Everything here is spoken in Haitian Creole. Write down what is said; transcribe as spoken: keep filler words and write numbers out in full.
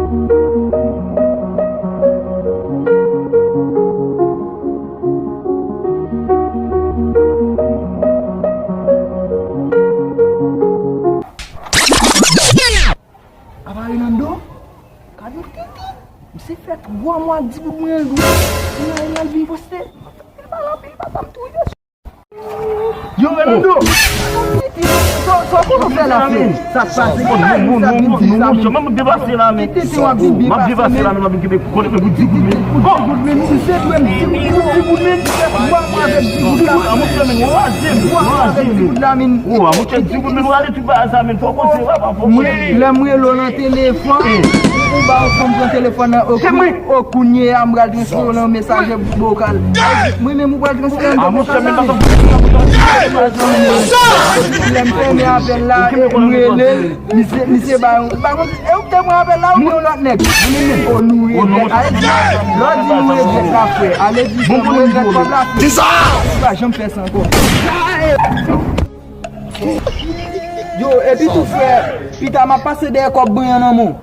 Apa Renando? Gad yon tete. Misye fè twa mwa di bout mwen lou. Kounye a l al vin poste. Li mal anpil, papa m touye. Yo, Renando! Sa, sa w konnen fè la, frè? Sa k pase? Ki bagay sa vin di sa, men? Monchè, mwen depase la, men. Tete w ap vin byen pase, men. M ap depase la, men, m ap vin kenbe kòlèt mwen pou di goud, men. Di goud, men, misye dwe m di goud, di goud, men. Twa mwa avèk di goud la. Di goud, a, monchè, men, w raje, men. Twa mwa avèk di goud la, men. O, a, monchè, di goud, men, w rale tout bagay sa, men. Fò koze, papa, fò koze. Mwen, lè m rele w nan telefòn, ou ba yon fanm pran telefòn nan, o, o, kounye a, m pral transfere w nan yon mesaje vokal. Mwen menm ou pral transfere m nan vokal la, men. Lè m fèmen apèl la, m rele l, misye, misye ba yon, pa konn, e ou ki te pran apèl la, ou gen yon lòt nèg? O, nou regrèt. Ale di, lè w di nou regrèt la, frè. Ale di, frè, nou regrèt kòb la, frè. Ou pa janm fè sa ankò. Yo, epi tou, frè, pita m ap pase dèyè kòb bann nan men w.